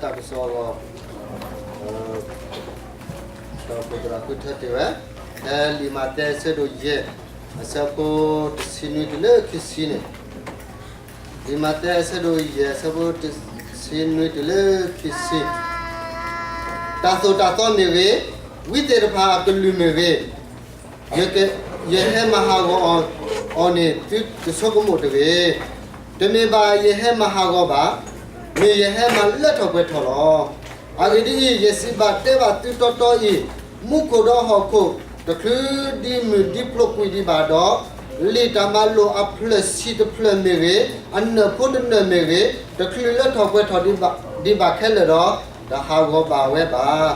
တၢ်ကစီၣ်လီၤ. ဒီးပသရၣ်ဃုထၢတ့ၢ်ဝဲ ဖဲလံာ်မးသဲအဆၢဒိၣ်ယဲၢ် အဆၢဖိတဆံနွံတုၤလၢခံဆံန့ၣ်, လံာ်မးသဲအဆၢဒိၣ်ယဲၢ် အဆၢဖိတဆံနွံတုၤလၢခံဆံ, တၢ်သိၣ်တၢ်သီမ့ၢ်ဂ့ၤ, ဝံသ့ၣ်တဖၣ်အကလုၢ်မ့ၢ်ဂ့ၤ, ယဟဲမၤဟးဂီၤအီၤန့ၣ် သုတဆိကမိၣ်တဂ့ၤ. တမ့ၢ်ဘၣ်ယဟဲမၤဟးဂီၤဘၣ်, မ့ၢ်ယဟဲမၤလၢထီၣ်ပှဲၤထီၣ်လီၤ. အဂ့ၢ်ဒ်အံၤ, ယစံးဘၣ်တဲဘၣ်သုတီတီအံၤ, မူခိၣ်ဒီးဟီၣ်ခိၣ် တချုးဒံမုၢ်ဒံဖျိးကွံာ်ဒံးဘၣ်ဒီး, လံာ်တၢ်မၤလိာ်အဖျၢၣ်ဆံတဖျၢၣ်မ့ၢ်ဂ့ၤ, အနၢၣ်ဖိတနၢၣ်မ့ၢ်ဂ့ၤ, တချုးလၢထီၣ်ပှဲၤထီၣ်ဒံးဘၣ်ခဲလၢာ်ဒီး, တဟးဂီၤဘၣ်ဝဲဘၣ်.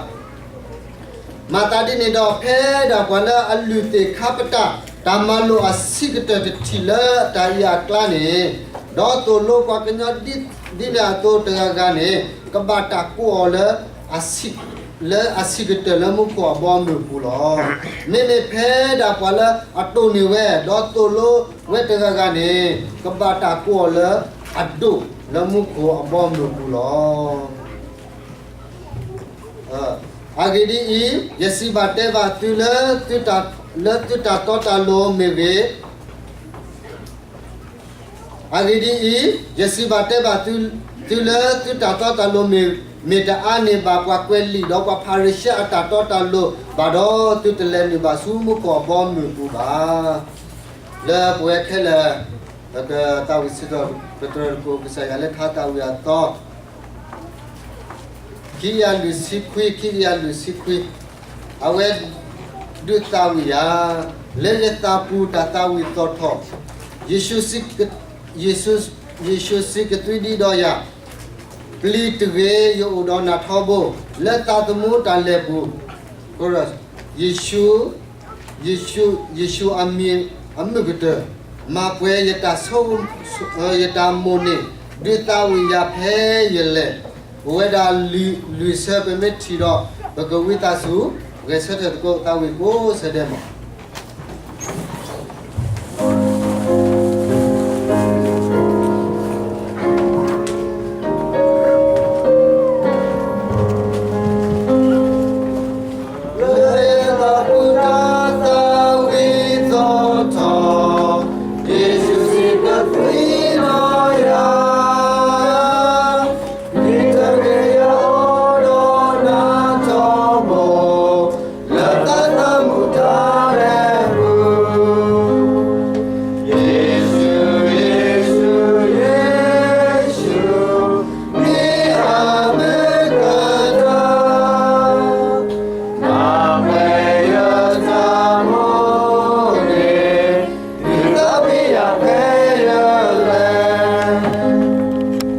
မၤသးဒ်န့ၣ်ဒီး ဖဲဒၣ်ပှၤလၢအလုၢ်သ့ၣ်ခါပတာ် တၢ်မၤလိာ်အဆံးကတၢၢ်တထံၣ်လၢတၢ်အံၤအကျါန့ၣ်, ဒီးသိၣ်လိပှၤကညီဒ်န့ၣ်အသိးတဂၤဂၤန့ၣ်, ကဘၣ်တၢ်ကိးအီၤလၢ လၢအဆံးကတၢၢ်လၢမူခိၣ်အဘီအမုၢ်အပူၤလီၤ. မ့မ့ၢ်ဖဲဒၣ်ပှၤလၢအတိၢ်န့ၢ်ဝဲ ဒီးသိၣ်လိဝဲတဂၤဂၤန့ၣ်, ကဘၣ်တၢ်ကိးအီၤလၢအဒိၣ်လၢမူခိၣ်အဘီအမုၢ်အပူၤလီၤ. အဂ့ၢ်ဒ်အံၤ, ယစံးဘၣ်တဲဘၣ်သုလၢသုတၢ်, လၢသုတၢ်တီတၢ်လိၤမ့ၢ်ဂ့ၤ, အဂ့ၢ်ဒ်အံၤ, ယစံးဘၣ်တဲဘၣ်သု, သုလၢသုတၢ်တီတၢ်လိၤမ့ၢ်, မ့ၢ်တအါန့ၢ်ဘၣ်ပှၤကွဲးလံာ်ဒီးပှၤဖၤရံၤၡဲအတၢ်တီတၢ်လိၤဘၣ်ဒီး, သုတလဲၤနုာ်ဘၣ်ဆူမူခိၣ်အဘီအမုၢ်အပူၤဘၣ်. လၢပဝဲခဲလၢာ်, ပကသးဝံၣ်စံးထီၣ်ပတြၢၤသကိးကစၢ်ယွၤလၢထါသးဝံၣ်အသီ ခံကယၤလွံၢ်ဆံခွံ, ခံကယၤလွံၢ်ဆံခွံ, အဝဲဒုးသးဝံၣ်ယၤ, လၢယသးပူၤတၢ်သးဝံၣ်သီၣ်ထီၣ်, ယ့ၣ်ၡူးစံးကသွံဒ်ဒီးယၤ, ပျံၤတဂ့ၤ, ယအိၣ်ဒီးနၤထီဘိ, လၢသးသမူတၢ်လဲၤပူၤ, ယ့ၣ်ၡူး, ယ့ၣ်ၡူး, ယ့ၣ်ၡူးအမံၤအမုၢ်ကတၢၢ်, မၤပှဲၤယတၢ်ဆိ, ယတၢ်မိၣ်န့ၢ်, ဒုးသးဝံၣ်ယၤဖဲယလဲၤ, ပဝဲဒၣ်လွံၢ်ဆၢပမ့ၢ်ထံၣ်ဒီး, ပကဝံသးစူၤ, ဂဲၤဆၢထၢၣ်သကိး သးဝံၣ်ကိးဆၢဒဲးမး.